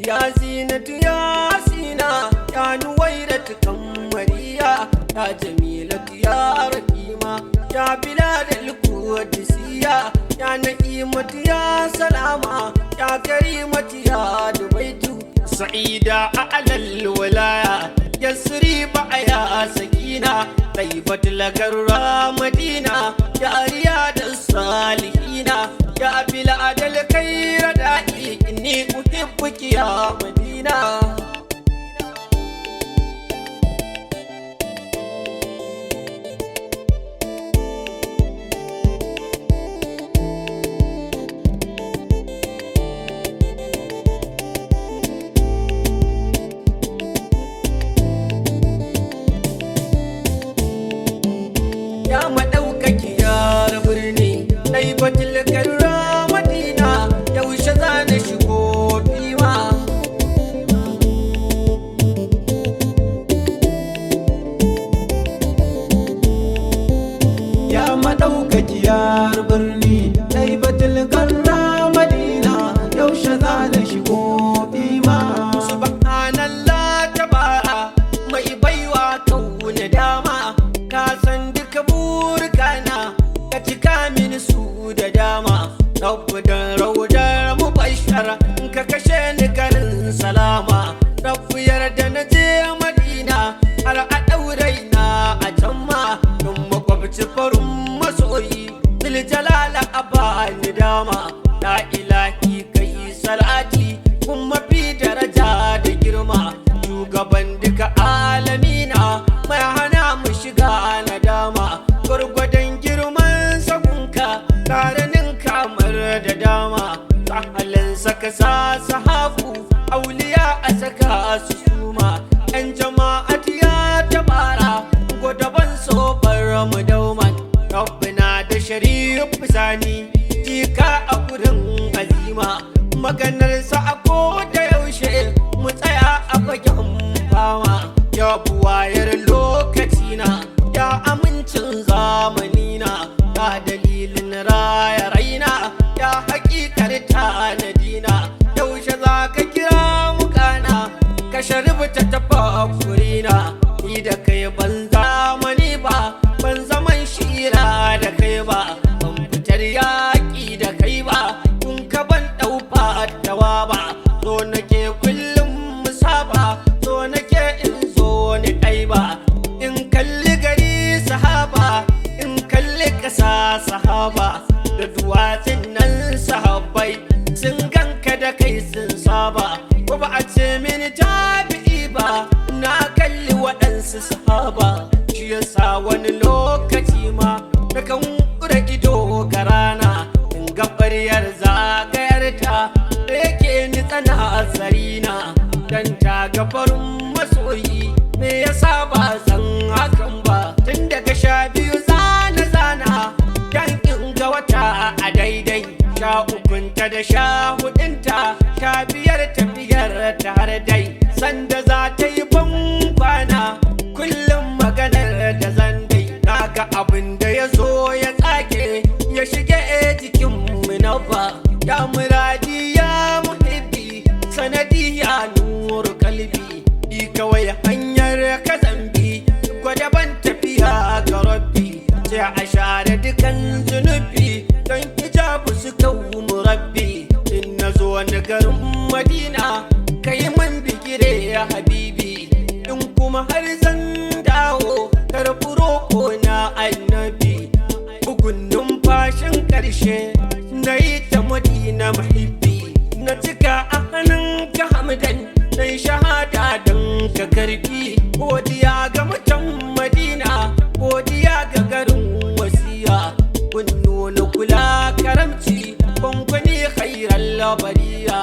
Ya Zinatu, ya Sina, ya Nuwairatu Kamariya, ya Jamilatu, ya Rahima, ya Bilal al-Qudsiya, ya Na'imatu, ya Salama, ya Karimatu, ya Dubaitu Sa'ida, a'lal wilaya, Yasriba, ya Sakina, Taibatul Garra Madina, ya Riyadus Salihina, ya Bilal al-Khair da'i, inni uhibbuki ya Madina. Ya maɗaukakiyar birni, ɗai batul karra Madina, yaushe za na shigo fima? Ya maɗaukakiyar birni, ɗai batul karra Madina, yaushe za na shigo fima? Subhanallah, tabara mai baiwa kauna dama, ka san duka burkana, ka cika mini su da dama. Rabbu dan raudar mubashara, ka kashe ni garin salama. Rabbu yarda na je Madina har a ɗaurai na a can ma, don makwabci farin masoyi Jalala a bani dama. La ilahi, kai salati kuma fi daraja da girma, shugaban duka alamina, mai hana mu shiga nadama. Gwargwadon girman sagunka karanin kamar da dama, sahalin saka sa sahabu auliya a saka su suma, yan jama'at ya tabara gwadaban sobar mu dauman. Rabbina da Sharif Sani jika a gurin azima, maganarsa a ko da yaushe mu tsaya a fagen fama. Ya buwayar lokacina, ya amincin zamanina, ya dalilin raya raina, ya hakikar tanadina, yaushe za ka kira mukana ka sharibta tafakurina? Ni da kai ban zamani ba, ban zaman shira da kai ba, ban fitar yaƙi da kai ba, kun ka ban ɗaufa tawa ba. So nake kullum musaba, so nake in zo ni ɗai ba, in kalli gari sahaba, in kalli ƙasa sahaba, da duwatsun nan sahabbai sun ganka da kai sun saba. Ko ba a ce mini tabi'i ba, na kalli waɗansu sahaba. Shi yasa wani lokaci ma na kan ƙura ido ga rana, in ga ƙwaryar zagayarta da yake ni tsana sarina, dan ta ga farin masoyi. Me yasa ba san hakan ba? Tun daga 12 zana zana dan in ga wata a daidai, 13nta da 14nta, 15 tafiyar ta har dai sanda za ta yi ban kwana. Kullum maganar da zan dai, na ga abin da ya zo ya tsage ya shige jikin munabba. Ya muradi, ya muhibbi, sanadi, ya nuru kalbi, i kawai hanyar kazambi, gwadaban tafiya ga Rabbi, sai a share dukan zunubi don hijabu su kawo murabbi. In na zo wani garin Madina, ka yi min bigire ya habibi. In kuma har zan dawo, karɓi roƙo na annabi. Bugun numfashin ƙarshe na yi ta Madina muhibbi, na cika a hannun ka hamdan, na yi shahada don ka karbi. Godiya ga mutan Madina, godiya ga garin wasiya, kun nuna kula karamci, gwangwani khairan labariya.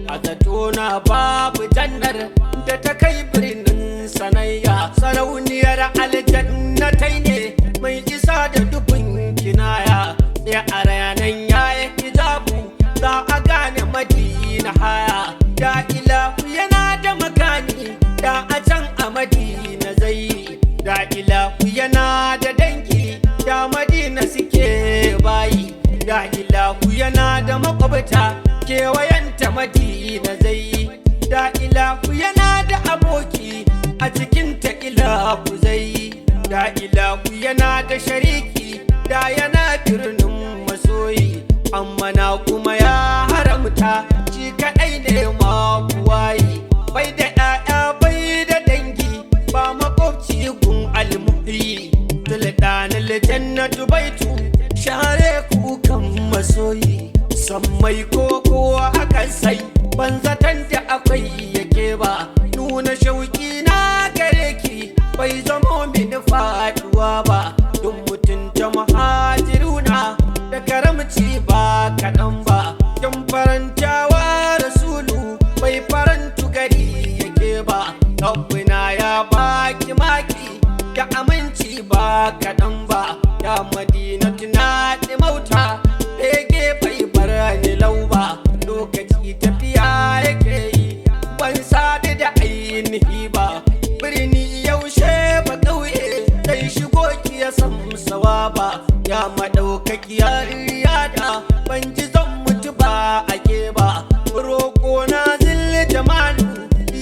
A zatona babu jannar da ta kai birnin sanayya, sarauniyar aljannatai ne mai isa da dubin kinaya. Sai a ranar yaya hijabu za a gane Madina haya. Da ilahu yana da makani, da a can a Madina zai. Da ilahu yana da dangi, da Madina suke bayi. Da ilahu yana da makwabta, kewayenta Madina zai. Da ilahu zai, da ilahu yana da shariki, da yana birnin masoyi, amma na kuma ya haramta shi kaɗai ne mabuwayi. Bai da ‘ya'ya, bai da dangi, ba makwabci gun almuhi. Sultanul jannatu baitu, share kukan masoyi. Sammai ko kowa akan sai, ban zaton da akwai yake ba. Nuna shauki na gare ki bai zamo mini faduwa ba. Duk mutunta muhajiruna da karamci ba kaɗan ba. Kin farantawa rasulu, bai farantu gari yake ba. Rabbina ya baki maki da aminci ba kaɗan ba. Ya Madina tuna mauta, bege bai bar ni lau ba. Lokaci tafiya yake yi, ban sadu da ainihi ba. Birni yaushe ba ƙauye zai shigo ki ya san sawa ba. Ya maɗaukakiyar riyada, ban ji zan mutu ba ake ba. Roƙo na zilli jamalu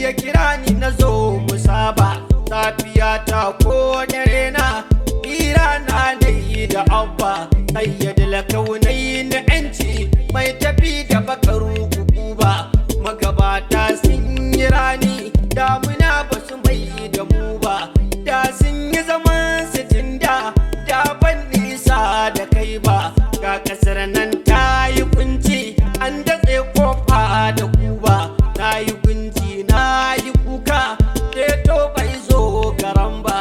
ya kira ni na zo musaba. Safiya ta ko dare na hira na nayi da abba. Sayyadul kaunai na yanci, mai tafi da bakaru kuku ba. Magabata sun yi rani, damuna ba su mai da mu ba. Da sun yi zaman sitin da da ban nisa da kai ba. Ga kasar nan ta yi kunci, an datse kofa da kuba. Na yi kunci, na yi kuka, ceto bai zo garan ba.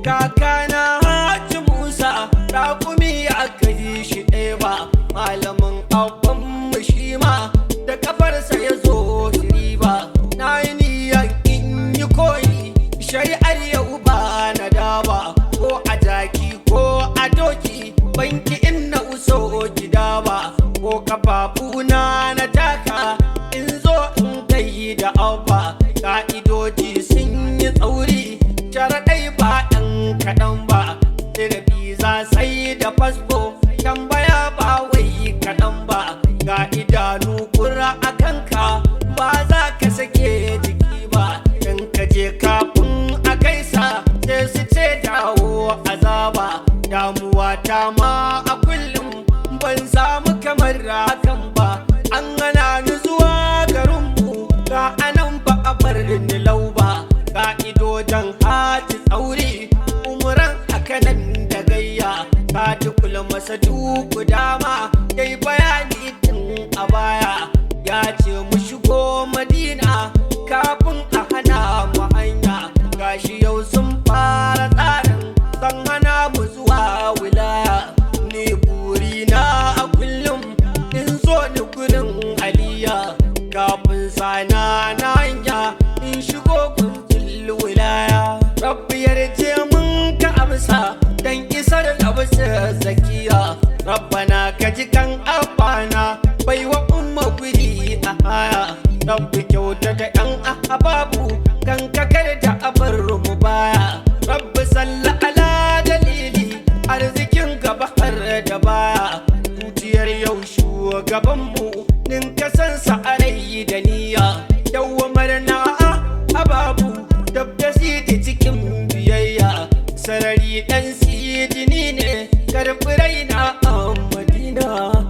Kakana Haji Musa, raƙumi aka yi shi ɗaya ba. Malamin abban mu shi ma da kafarsa ya zo ba. Na yi niyyar in yi koyi shari'ar yau ba na daba. Ko a jaki ko a doki, banki in na uso gida ba. Ko kafafuna na taka in zo in kai da abba. Ka'idoji sun yi tsauri, sharaɗai ba ɗan kaɗan ba. Da biza sai da fasfo, tambaya ba wai kaɗan ba. Ga idanu kura a kanka, ba za ka sake jiki ba. In ka je kafin a gaisa, sai su ce dawo azaba. Damuwa ta ma a kullum ban samu kamar hakan ba. An hana ni zuwa garinmu, ga anan ba a bar ni lau ba. Ka'idojin haji tsauri, umuran hakanan da gayya. Ka tukula masa duku dama dai bayani tun a baya. Ya ce mu shigo Madina kafin a hana mu hanya. Gashi yau sun fara tsarin san hana mu zuwa wilaya. Ni burina a kullum in zo ni gurin aliya, kafin sana na hanya in shigo gunzul wilaya. Rabbi yarje mun ka amsa dan isar labsa zakiya. Rabbana ka ji kan abana, baiwa umma guri a haya. Rabbi kyautata yan ahbabu, kan kakar da abar mu baya. Rabbi salla ala dalili, arzikin gaba har da baya. Zuciyar yau shugabanmu, nin kasansa a rai da niyya. Dawwamar na ababu dab da sidi cikin biyayya. Sarari dan sidini ne, karɓi raina a Madina.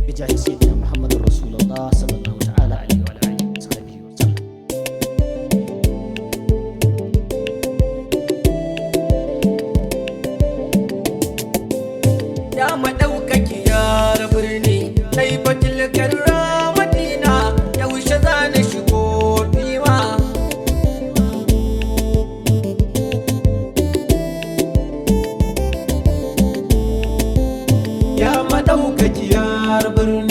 بجاه سيدنا محمد رسول الله صلى الله تعالى عليه وعلى آله وصحبه وسلم. Ya maɗaukakiyar birni, sai batilkar Madina, yaushe za na shigo fima. Ya maɗaukakiyar birni.